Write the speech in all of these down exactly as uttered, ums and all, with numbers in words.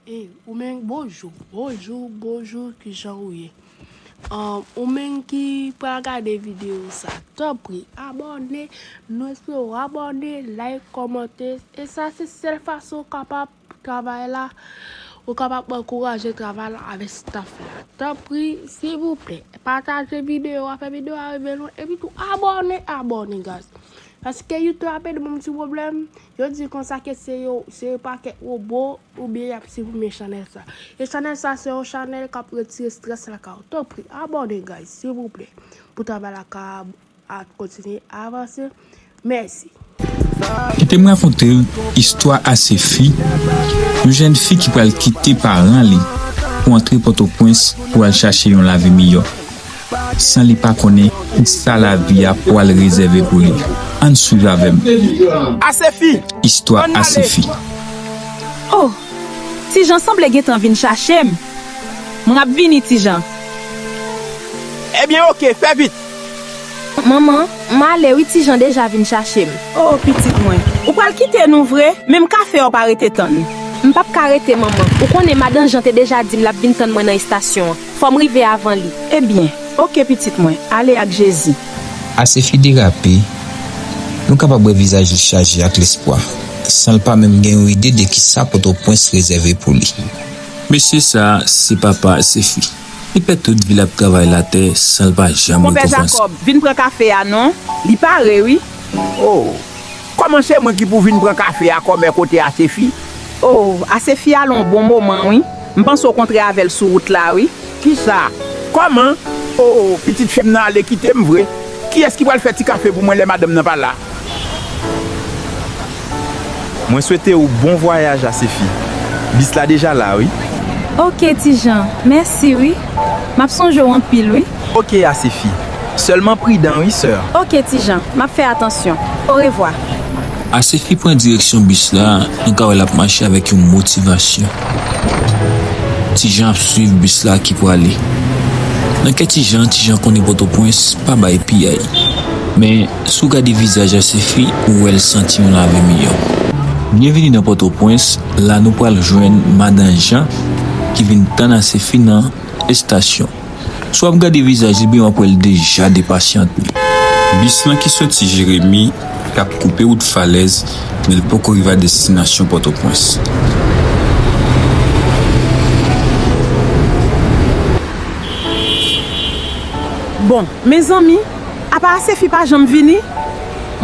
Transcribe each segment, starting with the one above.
Ey, ou menm, bonjou, bonjou, bonjou, kijan ou ye? Ahn, ou menm ki pral gade videyo sa, tanpri, abòne. Nou espere w abòne, like, kòmante. E sa se sèl fason w kapab travay la, ou kapab ankouraje travay la avèk staff la. Tanpri, silvouplè, pataje videyo a, fè videyo a rive lwen, epi tou abòne, abòne, guys. Paske YouTube ap ede ban m ti pwoblèm. Yo di konsa ke se yo, se yo pakèt wobo, oubyen y ap siprimen chanèl sa. E chanèl sa se yon chanèl k ap retire estrès lakay ou. Tanpri, abòne, guys, silvouplè, pou travay la ka ap kontinye avanse. Mèsi. Kite m rakonte w istwa Asefi, yon jèn fi ki pral kite paran li pou antre Pòtoprens pou al chache yon lavi miyò, san li pa konnen kisa lavi a pwal rezève pou li. Ann swiv avè m. Asefi! Istwa Asefi. Oh, Ti Jan sanble gentan vin chache m. Mwen ap vini, Ti Jan. Ebyen, oke, fè vit. Manman, m ale wi, Ti Jan deja vin chache m. Oh, pitit mwen, ou pral kite nou vre? Menm kafe a w pa rete tann. M p ap ka rete, manman. Ou konnen madan Jan te deja di m l ap vin tann mwen nan estasyon an. Fò m rive avan li. Ebyen, oke, pitit mwen, ale ak Jezi. Asefi derape, nou kapab wè vizaj li chaje ak lespwa, san l pa menm gen yon ide de kisa Pòtoprens rezève pou li. Mesye sa a se papa Asefi. Li pèdi tout vi l ap travay latè san l pa janm rekonpanse. Konpè Jakòb, vin pran kafe a non. Li pare wi. Oh, kòman se mwen ki pou vin pran kafe a kòmè kote Asefi? Oh, Asefi ale yon bon moman wi. M panse w kontre avè l sou wout la wi. Kisa? Kòman? Oh, oh, pitit fi m nan ale kite m vre. Kiyès ki pral fè ti kafe pou mwen lè madanm nan pa la? Mwen swete w bon vwayaj Asefi. Bis la deja la wi. Oke, Ti Jan. Mèsi wi. M ap sonje w anpil wi. Oke, Asefi. Sèlman pridan wi, sè. Oke, Ti Jan. M ap fè atansyon. Orevwa. Asefi pran direksyon bis la, nou ka wè l ap mache avèk yon motivasyon. Ti Jan ap swiv bis la ki prale. Nan kè Ti Jan, Ti Jan konnen Pòtoprens pa bay piyay. Men, si w gade vizaj Asefi, ou wè l santi yon lavi miyò. Byenvini nan Pòtoprens, la nou pral jwenn madan Jan ki vin tann Asefi nan estasyon. Si w ap gade vizaj li byen, w ap wè l deja depasyante. Bis lan ki soti Jeremi, k ap koupe wout Falèz, men l poko rive a destinasyon Pòtoprens. Bon, mezanmi, apa Asefi pa janm vini?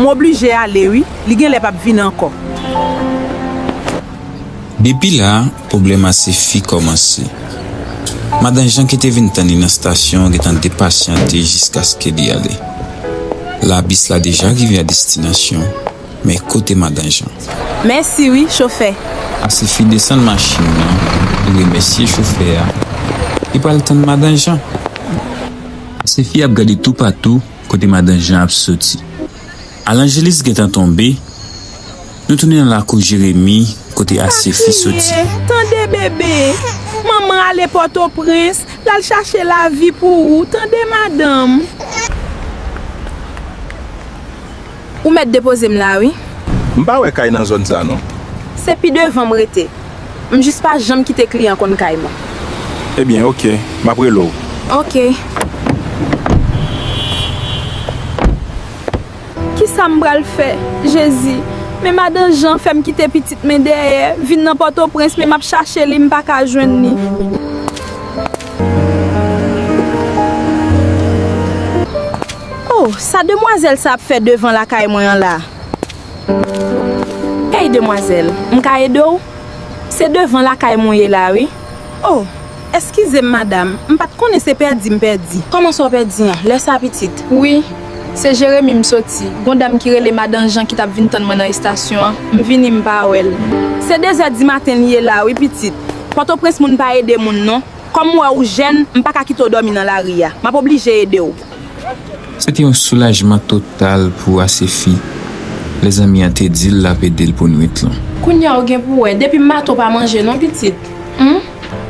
M oblije ale wi, li genlè p ap vini ankò. Depi la, pwoblèm Asefi kòmanse. Madan Jan ki te vin tann li nan estasyon an gentan depasyante jiskaske li ale. La, bis la deja rive a destinasyon, men kote madan Jan? Mèsi wi, chofè. Asefi desann machin nan, li remèsye chofè a. Li pral tann madan Jan. Asefi ap gade toupatou kote madan Jan ap soti. Alanjelis gentan tonbe, nou tounen nan lakou Jeremi, kote Asefi soti. Pa kriye, tande bebe. Manman ale Pòtoprens, l al chache lavi pou ou, tande madanm. Ou mèt depoze m la wi. M pa wè kay nan zòn sa non. Se pi devan m rete. M jis pa janm kite kliyan konn kay mwen. Ebyen, oke. M ap rele w. Oke. Kisa m pral fè, Jezi? Men madan Jan fè m kite pitit men dèyè, vin nan Pòtoprens, men m ap chache li, m pa ka jwenn li. Oh, sa demwazèl sa ap fè devan lakay mwen an la? Ey, demwazèl, m ka ede w? Se devan lakay mwen w ye la, wi. Oh, eskize m, madanm, m pa t konnen se pèdi m pèdi. Kòman sa w pèdi an, lè sa pitit? Wi, se Jeremi m soti. Gon dam ki rele madan Jan ki t ap vin tann mwen nan estasyon an, m vini m pa wè l. Se de zè di maten li ye la, wi, pitit. Pòtoprens moun pa ede moun, non. Kòm m wè ou jèn, m pa ka kite w dòmi nan lari a. M ap oblije ede w. Se te yon soulajman total pou Asefi lè zanmi an te di l l ap ede l pou nwit lan. Kounye a w gen pou w wè, depi m maten w pa manje non, pitit. Humm.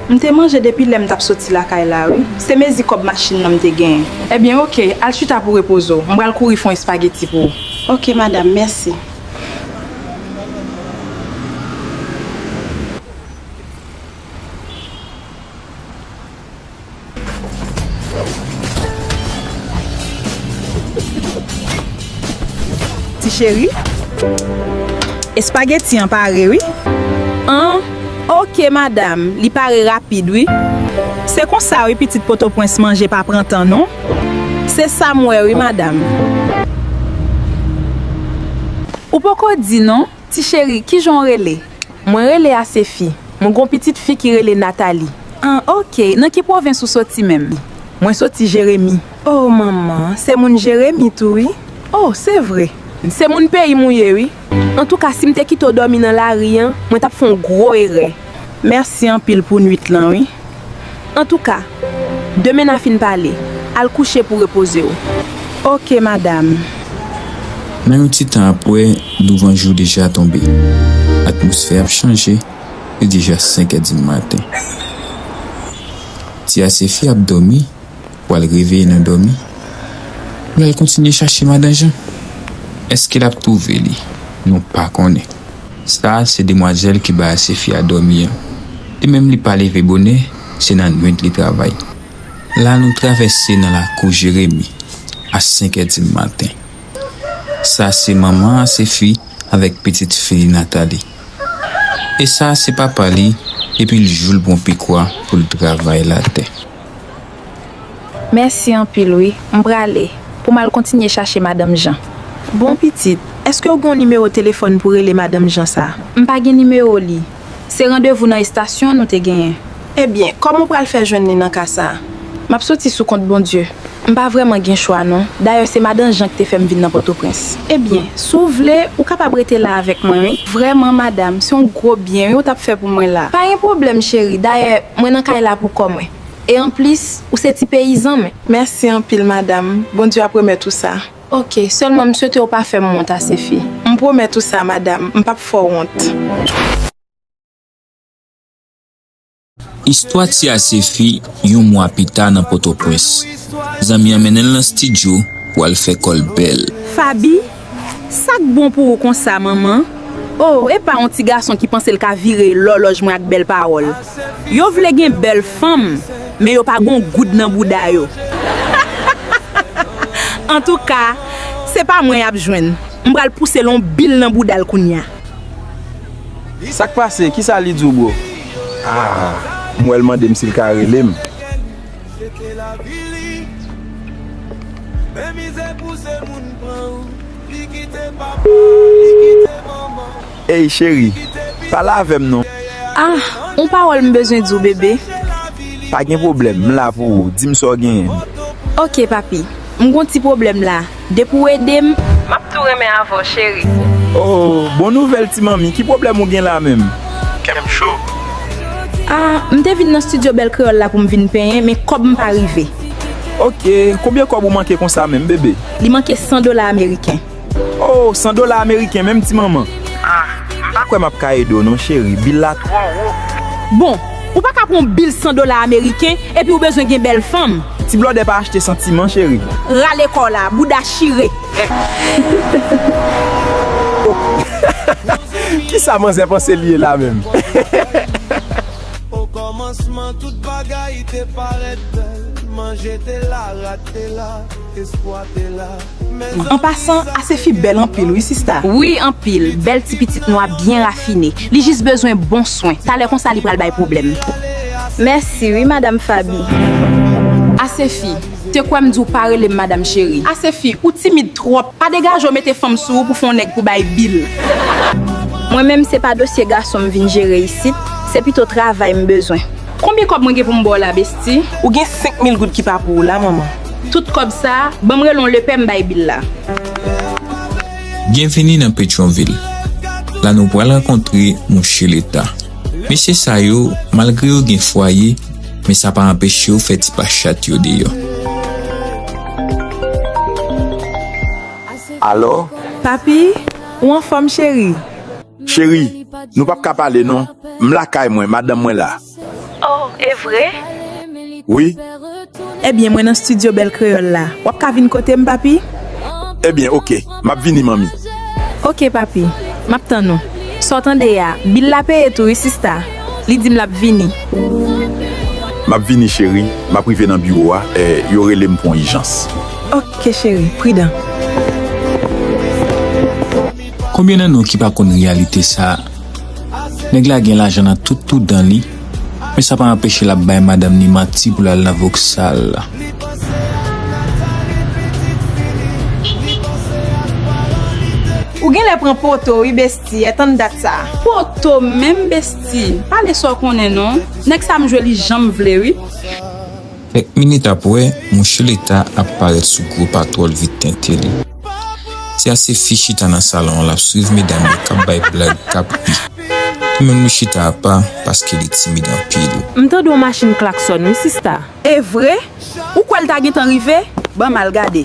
M te manje depi lè m t ap soti lakay la, wi. Se mezi kòb machin nan m te genyen. Ebyen, oke, al chita pou repoze w. M pral kouri fè yon espageti pou ou. Oke, madanm, mèsi. Cheri, espageti an pare wi. An, oke madam, li pare rapid wi. Se konsa wi pitit Potoprens manje pa pran tan non. Se sa m wè wi madam. Ou poko di non, ti cheri, kijan w rele? Mwen rele Asefi. Mwen gon pitit fi ki rele Nathalie. An, oke. Nan ki pwovens ou soti menm? Mwen soti Jeremi. Oh, manman, se moun Jeremi tou, wi. Oh, se vre. Se moun peyi m ou ye, wi. Antouka, si m te kite w dòmi nan lari an, mwen t ap fè yon gwo erè. Mèsi anpil pou nwit lan, wi. Antouka, demen n a fin pale. Al kouche pou repoze w. Oke, madam. Nan yon ti tan apre, douvan jou deja tonbe. Atmosfè ap chanje, li deja senk è di maten. Ti Asefi ap dòmi, pral reveye nan dòmi. Li al kontinye chache Madan Jan. Èske l ap twouve li? Nou pa konnen. Sa a se demwazèl ki bay Asefi a dòmi an. Li menm li pa leve bonè, se nan nwit li travay. La nou travèse nan lakou Jeremi a senk è di maten. Sa se manman Asefi avèk pitit fi li Nathalie. E sa se papa li, epi l jou l pran pikwa pou l travay latè. Mèsi anpil wi, m prale, pou m al kontinye chache madanm Jan. Bon pitit, èske w gen yon nimewo telefòn pou rele madanm Jan sa? M pa gen nimewo li. Se randevou nan estasyon an nou te genyen. Ebyen, kòman w pral fè jwenn li nan ka sa a? M ap soti sou kont Bondye. M pa vrèman gen chwa non. Dayè se madan Jan ki te fè m vin nan Pòtoprens. Ebyen, si w vle, ou kapab rete la avèk mwen wi. Vrèman madam, se yon gwo byen wi ou t ap fè pou mwen la. Pa gen pwoblèm cheri, dayè mwen nan kay la pou kò mwen. E anplis, ou se ti peyizan mwen. Mèsi anpil madam, Bondye ap remèt ou sa. Oke, sèlman m swete w pa fè m wont Asefi. M pwomèt ou sa madam, m p ap fè w wont. Istwa Ti Asefi, yon mwa pita nan Pòtoprens. Zanmi an mennen l nan estidyo pou al fè kò l bèl. Faby, sa k bon pou ou konsa, manman? O, epa yon ti gason ki panse l ka vire lòlòj mwen ak bèl pawòl. Yo vle gen bèl fanm, men yo pa gon goud nan bouda yo. Antouka, se pa mwen y ap jwenn. M pral pouse l yon bil nan bouda l kounya. Sa k pase? Kisa li di w, bro? Ah, m wè l mande m si l ka rele m. Ey, cheri, pale avè m non. Ah, yon pawòl m bezwen di w, bebe. Pa gen pwoblèm, m la pou ou. Di m sa w genyen. Oke, papi. M gon ti pwoblèm la. Depi w ede m, m ap tou renmen avè w, cheri. Oh, bon nouvèl, ti manmi. Ki pwoblèm ou gen la menm? Kè m cho. Ah, m te vin nan estidyo Bèl Kreyòl la pou m vin penyen, men kòb m pa rive. Oke, konbyen kòb ou manke konsa menm, bebe? Li manke san dola ameriken. Oh, san dola ameriken menm, ti manman? Ah, m pa kwè m ap ka ede w non, cheri. Bil la twò wo. Bon, ou pa ka pran yon bil san dola ameriken epi ou bezwen gen bèl fanm. Ti blòdè pa achte santiman, cheri. Rale kò w la, bouda chire. Kisa manzè panse l ye la menm? Okòmansman, tout bagay te parèt bèl. Manje te la, rat te la, espwa te la. An pasan, Asefi bèl anpil wi sista. Wi, anpil. Bèl ti pitit nwa byen rafine. Li jis bezwen bon swen. Talè konsa li pral bay pwoblèm. Mèsi wi, madanm Faby. Asefi, te kwè m di w pa rele m madanm cheri. Asefi, ou timid twòp. Pa degaje w mete fanm sou ou pou fè yon nèg pou bay bil. Mwen menm, se pa dosye gason m vin jere isit. Se pito travay m bezwen. Konbyen kòb mwen gen pou m ba w la, besti? Ou gen senk mil goud ki pa pou ou la, manman. Tout kòb sa a, ban m rele yon lepè m bay bil la. Byenvini nan Petyon Vil. La nou pral rankontre mouche Leta. Mesye sa yo, malgre yo gen fwaye, men sa pa anpeche yo fè ti pa chat yo deyò. Alò? Papi, ou anfòm, cheri? Cheri, nou p ap ka pale non. M lakay mwen, madanm mwen la. Oh, e vre? Wi. Ebyen, mwen nan estidyo Bèl Kreyòl la. W ap ka vin kote m, papi? Ebyen, oke. M ap vini, manmi. Oke, papi. M ap tann ou. Sa w tande a, bil la peye tou, wi, sista. Li di m l ap vini. M ap vini, cheri. M ap rive nan biwo a. Eh, yo rele m pou yon ijans. Oke, cheri. Pridan. Konbyen nan nou ki pa konn reyalite sa a? Nèg la gen lajan nan tout twou dan li, men sa pa anpeche l ap bay madanm li manti pou l al nan voksal. Ou genlè pran poto wi besti, e tann dat sa. Poto menm besti, pale sa w konnen non. Nèg sa m jwe li jan m vle wi. Kèk minit apre, mouche Leta ap parèt sou gwo patwòl vit tente li. Ti Asefi chita nan salon an, l ap swiv medam yo k ap bay blag, k ap ri. Li menm li chita apa, paske li timid anpil. M tande yon machin klaksòn wi sista. E vre? Ou kwè l ta gentan rive? Ban m al gade.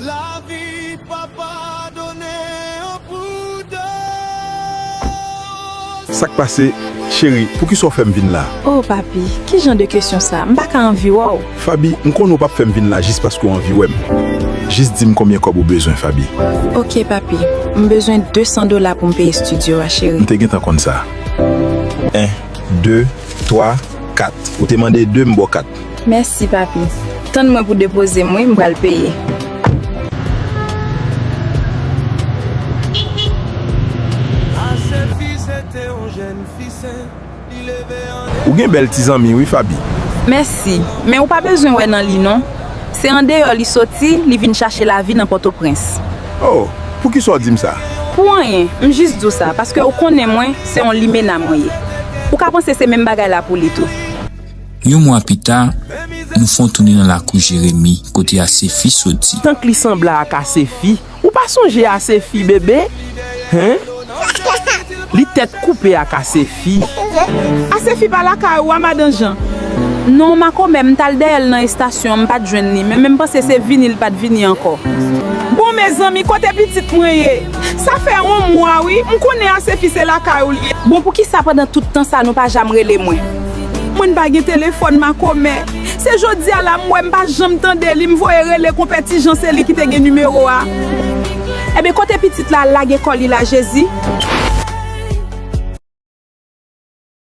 Lavi pa padone yon pou de. Sa k pase? Cheri, poukisa w fè m vin la? Oh papi, ki jan de kesyon sa? M pa ka anvi wè w. Faby, m konnen w p ap fè m vin la jis paske w anvi wè m. Jis di m konbyen kòb ou bezwen, Faby. Ok papi, m bezwen de san dola pou m peye estidyo a cheri. M te gentan konn sa. En, de, twa, kat. Ou te mande de, m ba w kat. Mèsi papi. Tann mwen pou depoze m wi, m pral peye. Asefi se te yon jèn fi senp, li leve an Ou gen bèl ti zanmi wi, Faby. Mèsi, men ou pa bezwen wè nan li non. Se andeyò li soti, li vin chache lavi nan Pòtoprens. Oh, poukisa w di m sa? Pou anyen, m jis di w sa, paske ou konnen mwen, se yon limena mwen ye. Ou ka panse se menm bagay la pou li tou. Yon mwa pita, nou fè yon tounen nan lakou Jeremi, kote Asefi soti. Tank li sanble ak Asefi. Ou pa sonje Asefi, bebe? Hen? Li tèt koupe ak Asefi. Asefi pa lakay ou a, madan Jan? Non, makomè, m t al dèyè l nan estasyon an, m pa t jwenn li, men, men m panse se vini l pa t vini ankò. Bon, mezanmi, kote pitit mwen ye? Sa fè yon mwa, wi, m konnen Asefi se lakay ou l ye. Bon, poukisa pandan tout tan sa nou pa janm rele mwen? Mwen n pa gen telefòn, makomè. Se jodi a la m wè m pa janm tande li, m voye rele konpè Ti Jan, se li ki te gen nimewo a. Enben, kote pitit la al lage kò li la, Jezi?